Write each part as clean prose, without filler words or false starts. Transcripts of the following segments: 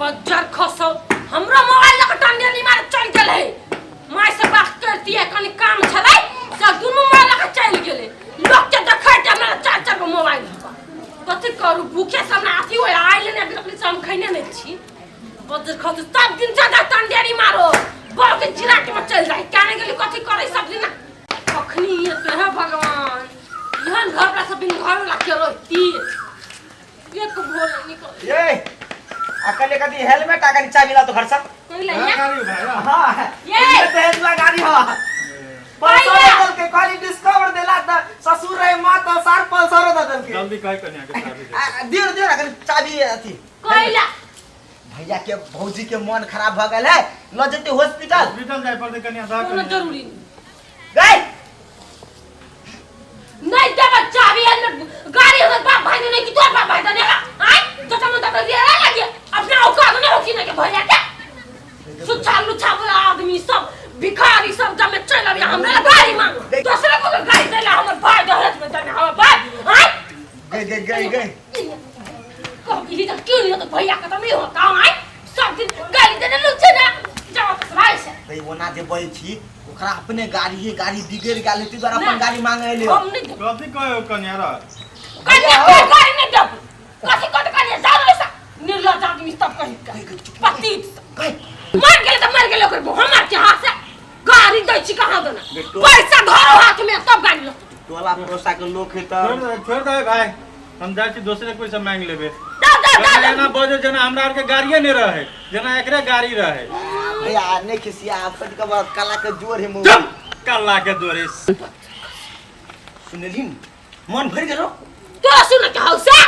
बज्जर खसौ हमरो मोबाइल लऽ कऽ टंडेली मारे चलि गेल है माय से बात करतियै कनि काम छलै से दुनू मोबाइल लऽ कऽ चलि गेलै लोक के देखै छै हमरा चारि चारि गो मोबाइल हबा कथी करू भूखे से हमरा अथी होइ आइ लेने अभी से हम खैने नहि छी बज्जर खसौ सब दिन ज्यादा टंडेली मारो बड़ के जिरा के में चलि जाइ केने गेली कथी करै सब दिन कखनी एतै हे भगवान एहन घर वाला सब बिन घर वाला के रहती एक भोरे निकल ये अकले कदी हेलमेट आ कनी चाबी ला तो घर से कोई लइया हां ये! ये तो हेलमेट गाड़ी हा पल्सर भैया! दल के खाली डिस्कवर देला त ससुर रे मां त सार पल्सर द दल के जल्दी कह कन्या के चाबी दे। आ, दियो दियो ना कनी चाबी अथी कोइला भैया के भौजी के मन खराब भ गेल है ल जते हॉस्पिटल हॉस्पिटल जाय पड़तै कन्या दा कोनो कन्या। जरूरी नहीं गई नहीं देब चाबी हेलमेट गाड़ी हमर बाप भाई ने नहीं कि तोर बाप भाई ने आय जता मन तता दिया लगे अपना औकात नहीं होखी ना के भैया के सुच्छा लुच्छा वाला आदमी सब भिखारी सब जमे चल अभी हमरा गाड़ी मांग दूसरे को गाड़ी देला हमर भाई दहेज में देने हमर भाई आय गई गई गई गई कह कि तो क्यों नहीं तो भैया का तो नहीं होता आय सब दिन गाड़ी देने लुच्छे ना जाओ तो भाई से भाई ओना जे बजै छी ओकरा अपने गाड़ी है गाड़ी बिगड़ गेल है ताहि दुआरे अपन ना। गाड़ी मांगे एलै हम नहीं देब कथी कहो कन्या रह कन्या के गाड़ी नहीं देब कथी कथी कन्या जाओ ऐसा निर्लज आदमी सब कही के पतित सब। मर गेलै तऽ मर गेलै ओकर हमर के हाथ से गाड़ी दै छी कहाँ देना पैसा धरो हाथ में तब गाड़ी लो टोला पड़ोसा के लोक है तऽ छोड़ दे छोड़ दे भाई हम जाइ छी दोसरे कोई से मांग लेबे दे दे दे कन्या एना बजे जेना हमरा आर के गाड़िए नहीं रहे जेना एकरे गाड़ी रहे भैया नहीं खिसिया अपन के बाद काला के जोर है मुंह चुप कल्ला के जोरे सुनली मन भर गेलो तोरा सुन के हौसा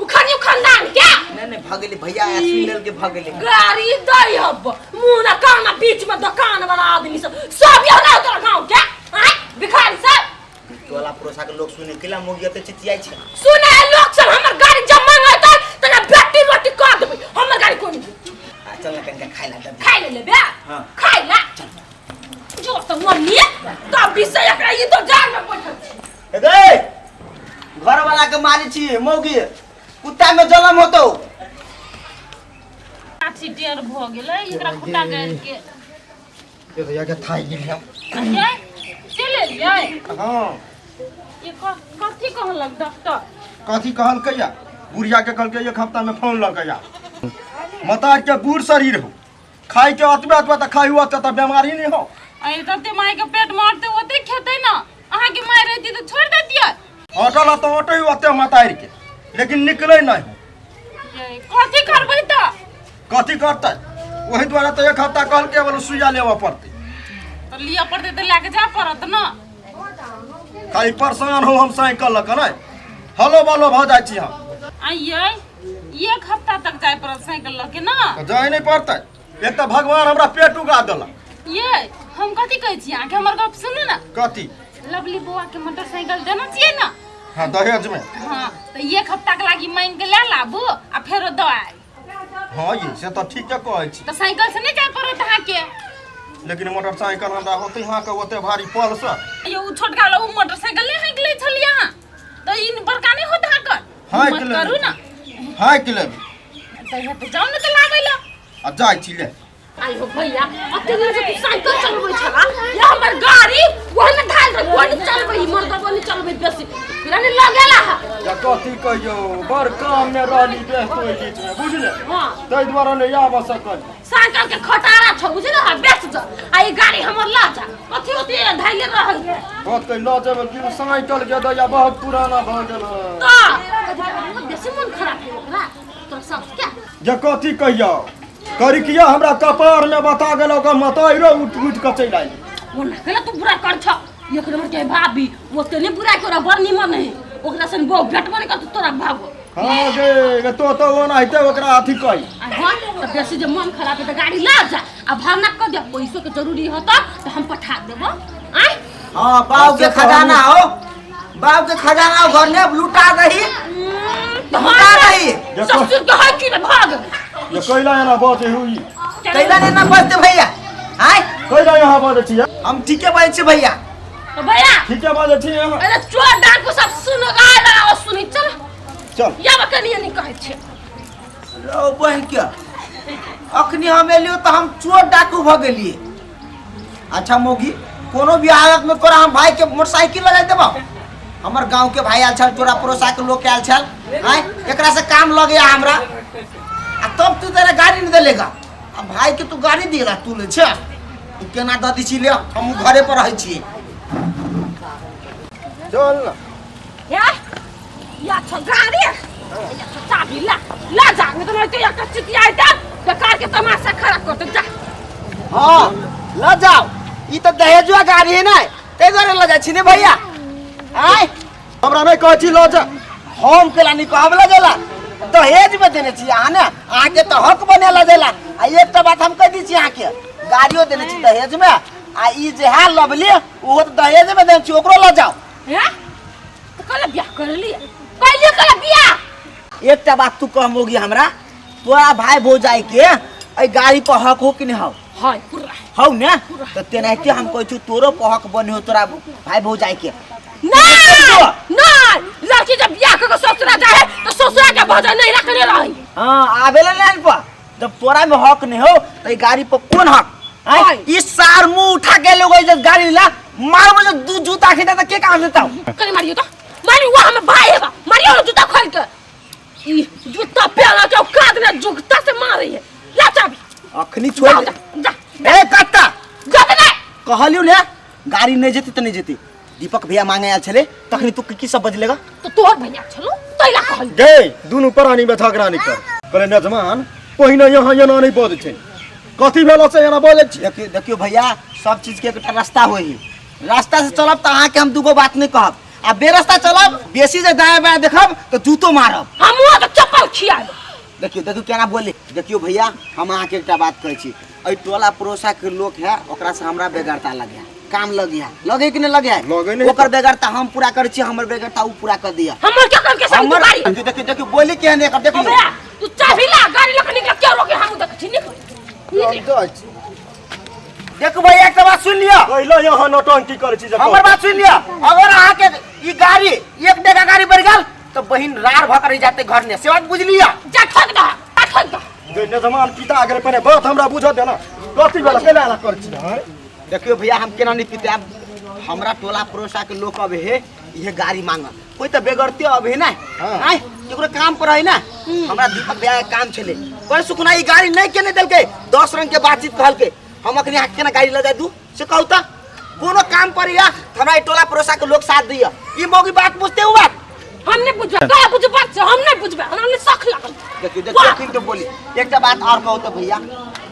उखानी खानदान के नहीं नहीं भगले भैया सुन लेल के भगले गाड़ी दै हब मुंह ना काना बीच में दुकान वाला आदमी सब सब यहाँ ना तोरा गाँव के आय भिखारी सब टोला पड़ोसा के लोग सुने केला मोगिया ते चिचियाई छै सुने लोग सब हमर गाड़ी जब मांगतै तना बेटी रोटी कर देबै हमर गाड़ी कोन आ चल ना कनिका खाइ ला दे खाइ ले लेबे हाँ। खाइ ला जो तो मम्मी तब विषय एकरा ई तो जान में बैठल छी गे घर वाला के मारे छी मौगी कुत्ता में जलम होतो एक्सीडेंट भऽ गेलै एकरा खुटा गाड़ि के ये भैया के थाई गेल हम ये चलि एलियै हाँ ये कथी कहलक डॉक्टर कथी कहलकै या बुढ़िया के कहलकै एक हफ्ता में फोन लऽ के आ मतार के बूढ़ शरीर हो खाइ के अतबे अतबे तऽ खाइ हुआ तऽ बीमारी नहीं हो अरे तते माय के पेट मारते ओते खेतै ना अहाँ के माय रहती तऽ छोड़ देतियै अटल तऽ अटै ओते मतार के लेकिन निकलै नहीं हो ये कथी करबै तऽ कथी करतै ओहि दुआरे तऽ एक हफ्ता कहलकै बोले सुइया लेबऽ पड़तै तऽ लिअ पड़तै तऽ लए के जाय पड़त ना खाली परेशान हो हम साइकिल लऽ कऽ नहि हलो बलो भऽ जाइ छी हम आइयै एक हफ्ता तक जाय पड़त साइकिल लऽ के ना तऽ जाय नहि पड़तै एक तऽ भगवान हमरा पेट उगा देलक ये हम कथी कहै छी अहाँके हमर गप सुनू ना कथी लवली बौआ के मोटरसाइकिल देने छियै ना हाँ दहेजमे हाँ तऽ एक हफ्ता के लागी मांगि के लए लाबू आ फेरो दऽ आयब हाँ ये से तऽ ठीके कहै छी तऽ साइकिल से नहि जाय पड़त अहाँके लेकिन मोटरसाइकिल हमरा होतै अहाँके ओते भारी पलसँ यौ उ छोटका वाला उ मोटरसाइकिल नहि हाँकि लै छलियै अहाँ तऽ ई बड़का नहि होत अहाँके हाँकि हिम्मत लेबै। करू ने हाँकि लेबै तऽ हे तऽ जाउ ने तऽ लाबै लए आ जाइ छी ले आई हो भैया अते दिन से तू साइकिल चलबै छला ये हमर गाड़ी वह ने धाल रे कोन चलबै ई मर्दबो नहीं चलबै बेसी फिर ने लगेला है या कथी कहियौ बड़ काम मे रहली व्यस्त ओहि बीच मे बुझले हां ताहि दुआरे नहि आबऽ सकल साइकिल के खटारा छौ बुझले हा बेच जा आ ई गाड़ी हमर ला जा कथी होती धाइले रहल कहतै लऽ जेबै कि साइकिल के दैया बहुत पुराना भऽ गेल है। तो बेसी मन खराब है ओकरा तोरा सास के जे कथी कहियौ करिकिया हमरा कपार में बता गेल ओकर मतैरो उठ उठ के चलि आयल वो ना केला तू बुरा कर छ एक नंबर के भाभी वो तेने बुरा के ओकरा बड़ निमन है ओकरा सन बहु भेटबो नहीं करतो तोरा भागो हाँ गे गे तो तो ओनाहिते ओकरा अथी कही आ हाँ तो बेसी जे मन खराब है तो गाड़ी ला जा आ भावना कर दे पैसो के जरूरी होता तो हम पठा देबो आय हाँ बाप के खजाना हो बाप के खजाना हो घर में लुटा दही लुटा दही ससुर के है कि ने भाग ये कैला एना बजै हुई कैला ने ना बजते भैया आय कैला यहाँ बजै छियै हम ठीके बजै छी भैया तो भैया ठीके बजै छियै अहाँ अरे चोर डाकू सब सुन गाय लगाओ सुनी चल चल या बकनी नहीं कहै छै लो बहन के अखनी हम एलियो तऽ हम चोर डाकू भऽ गेलियै। अच्छा मौगी, कोनो भी हालत में तोरा हम भाई के मोटरसाइकिल लगा देबो। हमर गांव के भाई आयल छल, तोरा पड़ोसा के लोग आयल छल, आय एकरा से काम लगे हमरा, आ तब तू तेरा गाड़ी नहीं देलेगा। आ भाई के तू गाड़ी दिएला तू ले छे, तू केना दऽ दै छी ले, हम घरे पर रहै छी। चल ना या या छ गाड़ी या छ चाबी ला ला जा, नहीं तो नहीं तो एक चितिया दे बेकार के तमाशा खड़ा कर दे जा। हाँ ल जाओ, ई तो दहेजुआ गाड़ी है ना, ताहि दुआरे ल जाइ छी ने भैया। आय हमरा नहीं कहै छी ल जा। हम केला नहीं कहब ल जाला, दहेज में देने छी अहाँ ने, अहाँके तऽ हक बने ल जाला। आ एकटा बात हम कहि दै छी अहाँके, गाड़ियो देने छी दहेज में, आ ई जे है लवली ओहो तऽ दहेज में देने छी, ओकरो ल जाओ। हैं तो कल बियाह कर लिए, कहलिए कल बियाह। एकटा बात तू कह मोगी हमरा, तोरा भाई भौजाई के एहि गाड़ी पर हक हो कि नहीं हो? हां पूरा हौ ने, तो तेनाहिते हम कहै छी तोरो पर हक बने हो तोरा भाई भौजाई के। नहीं नहीं, लड़की जब बियाह करके ससुरा जाए तो ससुरा के भौजाई नहीं रखने रही। हाँ आबेला लाइन पर जब तोरा में हक नहीं हो तो ई गाड़ी पर कौन हक? आय, ई सार मुंह उठा के लोग जे गाड़ी ला मार मुझे दू जूता खिदा त के काम देता? कनी मारियो तो मारियो, वहाँ में भाई है बा मारियो ना जूता खोल के, ई जूता पहना के औकात ने जुगता से मारे है। ला चाबी अखनी छोड़ जा, दे। जा ए कत्ता जा दे ना। कहलियो ने गाड़ी नहीं जेती त नहीं जेती। दीपक भैया मांगे आयल छले तखनी तू की सब बजलेगा? तो तोहर भैया छलो तैला कहल गे दुनू प्राणी में झगड़ा नहीं कर कहले नजमान पहिने यहाँ एना नहीं बजै छै, कथी भेलो से एना बजै छी? देखियो देखियो भैया, सब चीज के एकटा रास्ता होई, रास्ता से चलब त अहाँ के हम दूगो बात नहीं कहब, आ बेरास्ता चलब बेसी जे दाएं बाएं देखब तो जूतो मारब। हमहूँ तो चप्पल खियाब। देखियो देखियो केना बोले। देखियो भैया, हम अहाँ के एकटा बात कहै छी, एहि टोला पड़ोसा के लोक है ओकरा से हमरा बेगरता लगे, काम लगे, लगे कि नहीं लगे? लगे नहीं। ओकर बेगरता हम पूरा करै छी, हमर बेगरता उ पूरा कर दिया। हमर के कर के संग हमर गाड़ी। देखियो देखियो देखियो बोली केहन एकर देखियो। भैया तू चाबी ला गाड़ी लके निकल, क्यों रोके? हम देख छी निकल। हम जाइ छी। देखो भैया एकटा बात सुन लिअ, पहिला यहाँ नौटंकी करै छी जखन। हमर बात सुन लिअ, अगर अहाँ के ई गाड़ी एक डेगा गाड़ी बढ़ गेल तो बहिन रार भऽ के रहि जाते घर ने, से बात बुझ लिअ। जा ठोक दह, जा ठोक दह। गे नजमान पिता गेल पहिने बात हमरा बुझऽ दे ना, कथी भेल केना एना करै छी? हाँ देखियो भैया, हम केना नहीं पीते, अब हमरा टोला पड़ोसा के लोग अब हे इहे गाड़ी मांगल, कोई तो बेगरते अब है ना, आय केकरो काम पर है ना। हमरा दीपक भैया के काम छले, पर सुखना ई गाड़ी नहीं केने देलकै, 10 रंग के बातचीत कहलकै। हम अखनी अहाँ केना गाड़ी लऽ जाय दू से कहू त, कोनो काम पर या हमरा ई टोला पड़ोसा के लोग साथ दिया। ई मौगी बात बुझते हो बात? हम नहीं बुझबे, तोरा बुझबा छै, हम नहीं बुझबे, हमरा नहीं शख लागल। देखियो देखियो किन के बोली। एकटा बात और कहू त भैया,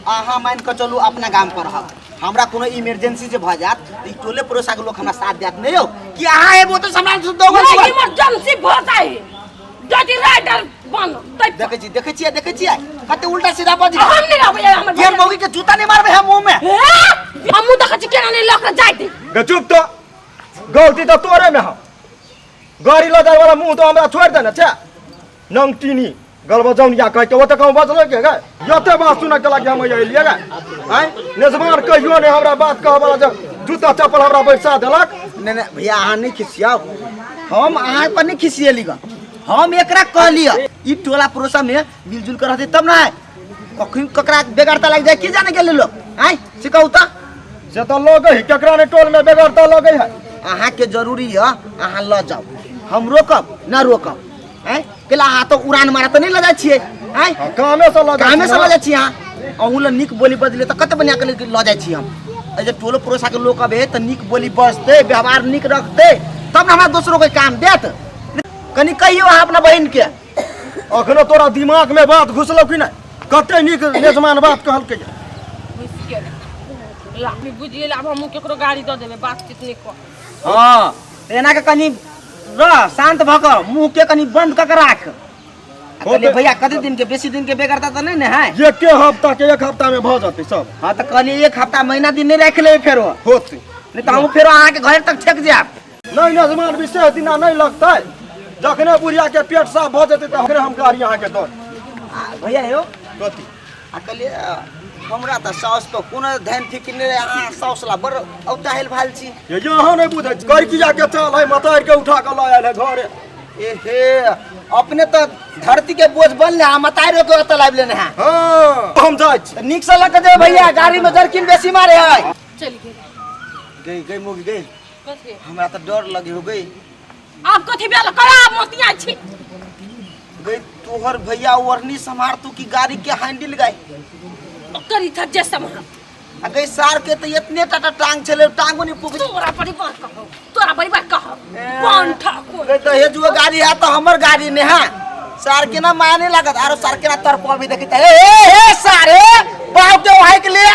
अहाँ मान के चलू अपना गाम पर रहब, हमरा कोनो इमरजेंसी जे भऽ जायत त ई टोले पड़ोसा के लोग हमरा साथ देत नहीं हो कि अहाँ एबो त हमरा दौगल नहीं, छी। इमरजेंसी भऽ जाय जदि राइडर बन तै देखै छी देखै छियै देखै छियै कते उल्टा सीधा बज हम नहीं रहबै हमर ये मौगी के जूता नहीं मारबै हम मुंह में। हमहूँ देखै छी केना नहीं लऽ के जाय दे। गे चुप तो, गलती तो तोरे में हौ, गाड़ी लऽ जाय वाला मुंह तो हमरा छोड़ि दे ने छे नंगटीनी गलबजौनिया कह के ओतऽ कहूँ बजलै के गे, एते बात सुनऽ के लागे हम एलियै गे। आँय नेजमान कहियो नहि हमरा बात कहऽ वाला जब जूता चप्पल हमरा बैसा देलक। नहीं नहीं भैया अहाँ नहीं खिसियाओ, हम अहाँ पर नहीं खिसियली ग, हम एकरा कहलियै ई टोला पड़ोसा में मिलजुल के रहते तब ना है, कखन ककरा बेगरता लागि जाए की जाने गेलै लोग। आँय से कहू त से तऽ लगै है केकरा ने टोल में बेगरता लगै है। अहाँ के जरूरी है अहाँ लऽ जाओ, हम रोकब ना रोकब। आँय केला अहाँ तो उड़ान मारा तऽ नहीं लऽ जाइ छियै? आँय हाँ, कामे से लऽ जाइ कामे छी से ना। लऽ जाइ छी अहाँ, अहूँ लए नीक बोली बजले तऽ कते बढ़िआँ के लऽ जाइ छी हम। एहि जे टोलो पड़ोसा के लोक अबे तऽ नीक बोली बजतै, व्यवहार नीक रखतै तब ने हमरा दोसरो के काम देत। कनि कहियौ अहाँ अपना बहिन के। अखनो तोरा दिमाग में बात घुसलौ कि नहि? कते नीक मेजमान बात कहलकै। घुसि गेलै ला, बुझि गेलै, आब हमहूँ केकरो गाड़ी दऽ देबै, बातचीत नहि कर। हाँ एना के कनि रह शांत भऽ कऽ मुँह के कनि बंद कऽ के राख। कहलियै भैया कते दिन के, बेसी दिन के बेगरता तऽ नहि ने है? एके हफ्ता के, एक हफ्ता में भऽ जेतै सब। हाँ तऽ कहलियै एक हफ्ता महीना दिन नहि राखि लेबै फेरो होतै, नहीं तऽ हमहूँ फेरो अहाँके घर तक छेक जायब। नहीं नजमान विशेष दिना नहीं लगतै, जखने बुढ़िया के पेट साफ भऽ जेतै तखने हम गाड़ी अहाँके दऽ आ भैया यौ कथी? आ कहलियै हमरा तऽ साउस पर कोनो ध्यान फिकिर नहि रहै, अहाँ साउस ला बड़ औताहिल भाल छी। ये अहाँ नहि बुझै छी, करकिया के चाल है, मतारि के उठा के लऽ आयल है घरे। ए हे अपने तो धरती के बोझ बनले आ मताई के ओतऽ लाबि लेने हैं। हाँ, हम जाइ छी। तऽ नीक से लऽ के जेबै भैया, गाड़ी में जर्किन बेसी मारे है। चलि गेल। गई गई मोगी गई। कथी? हमरा तऽ डर लगे हो गई। आब कथी भेल करा मोतिया छी। गई तोहर भैया ओढ़नी सम्हार तू की गाड़ी के हैंडल गई। ओकर इधर जे सम्हार। आ गई सार के तऽ इतने टाटा टांग छले, टांगो नहीं पुग। तोरा परिवार कहो, तोरा परिवार कहो कौन ठाकुर। गई दहेजुआ गाड़ी है तो हमर गाड़ी ने है। सार के ना माया नहीं लागत, आरो सार के ना तर पर भी देखी त ए ए ए सारे बाप के भाई के लिए।